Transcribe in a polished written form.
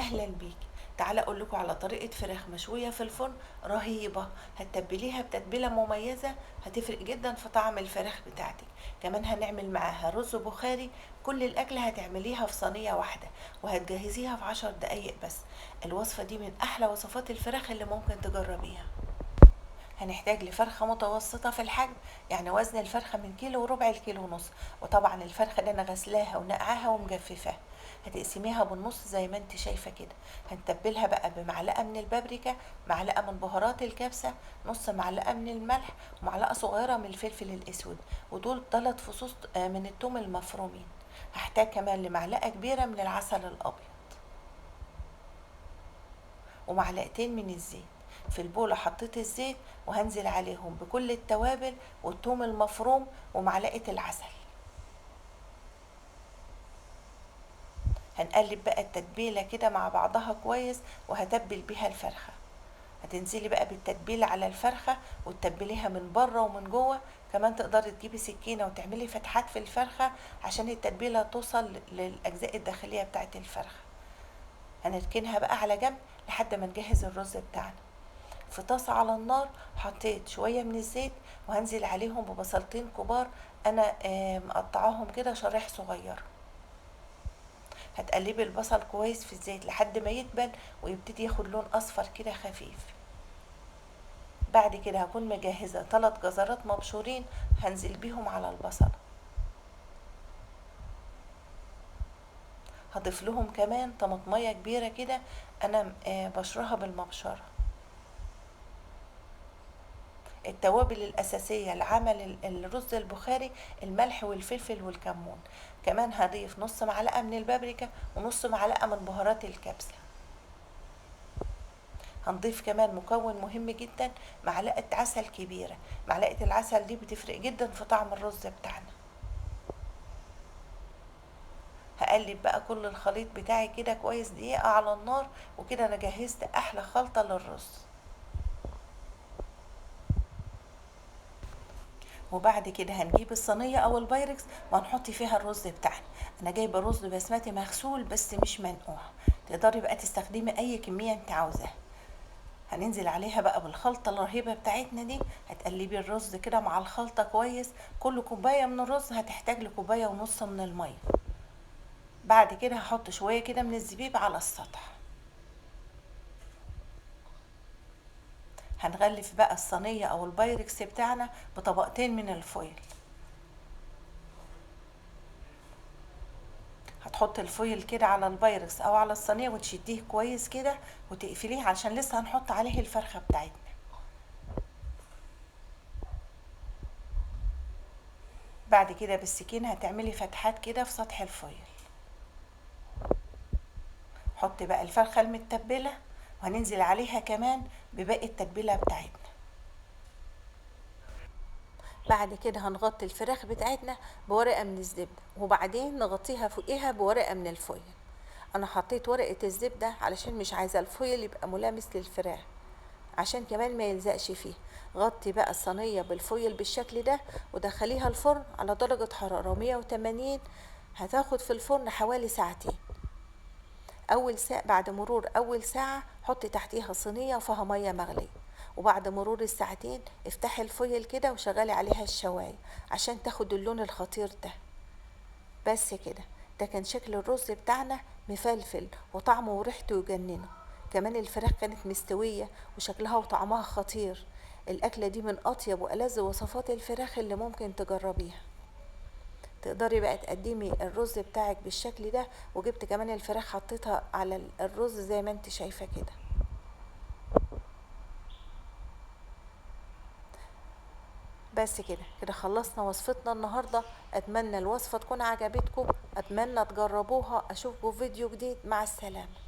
اهلا بيك. تعالى اقول لكم على طريقه فراخ مشوية في الفرن رهيبة، هتتبليها بتتبيله مميزة هتفرق جدا في طعم الفراخ بتاعتك. كمان هنعمل معاها رز بخاري. كل الاكل هتعمليها في صينية واحدة وهتجهزيها في 10 دقايق بس. الوصفة دي من احلى وصفات الفراخ اللي ممكن تجربيها. هنحتاج لفرخة متوسطة في الحجم، يعني وزن الفرخة من كيلو وربع لكيلو ونص، وطبعا الفرخة اللي انا غسلاها ونقعاها ومجففاها هتقسميها بالنص زي ما انت شايفة كده. هنتبلها بقى بمعلقة من البابريكا، معلقة من بهارات الكبسة، نص معلقة من الملح، ومعلقة صغيرة من الفلفل الاسود، ودول 3 فصوص من التوم المفرومين. هحتاج كمان لمعلقة كبيرة من العسل الابيض ومعلقتين من الزيت. في البولة حطيت الزيت وهنزل عليهم بكل التوابل والثوم المفروم ومعلقة العسل. هنقلب بقى التتبيلة كده مع بعضها كويس وهتبل بيها الفرخة. هتنزلي بقى بالتتبيلة على الفرخة وتتبليها من بره ومن جوه. كمان تقدري تجيبي سكينة وتعملي فتحات في الفرخة عشان التتبيلة توصل للأجزاء الداخلية بتاعت الفرخة. هنركنها بقى على جنب لحد ما نجهز الرز بتاعنا. في طاسة على النار حطيت شوية من الزيت وهنزل عليهم ببصلتين كبار أنا مقطعاهم كده شرايح صغيرة. هتقلبي البصل كويس في الزيت لحد ما يدبل ويبتدي ياخد لون أصفر كده خفيف. بعد كده هكون مجهزة 3 جزرات مبشورين هنزل بيهم على البصل. هضيف لهم كمان طماطمية كبيرة كده أنا بشرها بالمبشرة. التوابل الأساسية لعمل الرز البخاري الملح والفلفل والكمون. كمان هضيف نص معلقة من البابريكا ونص معلقة من بهارات الكبسة. هنضيف كمان مكون مهم جدا، معلقة عسل كبيرة. معلقة العسل دي بتفرق جدا في طعم الرز بتاعنا. هقلب بقى كل الخليط بتاعي كده كويس دقيقة على النار، وكده أنا جهزت أحلى خلطة للرز. وبعد كده هنجيب الصينية أو البايركس وهنحط فيها الرز بتاعنا. أنا جايبة رز بسمتي مغسول بس مش منقوع، تقدري بقى تستخدمي أي كمية انت عاوزاها. هننزل عليها بقى بالخلطة الرهيبة بتاعتنا دي. هتقلبي الرز كده مع الخلطة كويس. كل كوباية من الرز هتحتاج لكوباية ونص من المية. بعد كده هحط شوية كده من الزبيب على السطح. هنغلف بقى الصينية او البايركس بتاعنا بطبقتين من ال foil. هتحط ال foil كده على البايركس او على الصينية وتشديه كويس كده وتقفليه عشان لسه هنحط عليه الفرخة بتاعتنا. بعد كده بالسكينة هتعملي فتحات كده في سطح ال foil. حطي بقى الفرخة المتبلة وهننزل عليها كمان بباقي التتبيلة بتاعتنا. بعد كده هنغطي الفراخ بتاعتنا بورقة من الزبدة وبعدين نغطيها فوقيها بورقة من ال foil. انا حطيت ورقة الزبدة علشان مش عايزة ال foil يبقى ملامس للفراخ عشان كمان ما يلزقش فيه. غطي بقى الصينية بال foil بالشكل ده ودخليها الفرن على درجة حرارة 180. هتاخد في الفرن حوالي ساعتين. اول ساعة بعد مرور اول ساعة حطي تحتيها صينية فيها مية مغلية، وبعد مرور الساعتين افتحي ال foil كده وشغلي عليها الشواية عشان تاخد اللون الخطير ده. بس كده، ده كان شكل الرز بتاعنا مفلفل وطعمه وريحته يجننه. كمان الفراخ كانت مستوية وشكلها وطعمها خطير. الأكلة دي من أطيب وألذ وصفات الفراخ اللي ممكن تجربيها. تقدري بقى تقدمي الرز بتاعك بالشكل ده. وجبت كمان الفراخ حطيتها على الرز زي ما انت شايفة كده. بس كده خلصنا وصفتنا النهاردة. اتمنى الوصفة تكون عجبتكم، اتمنى تجربوها. اشوفكم في فيديو جديد. مع السلامة.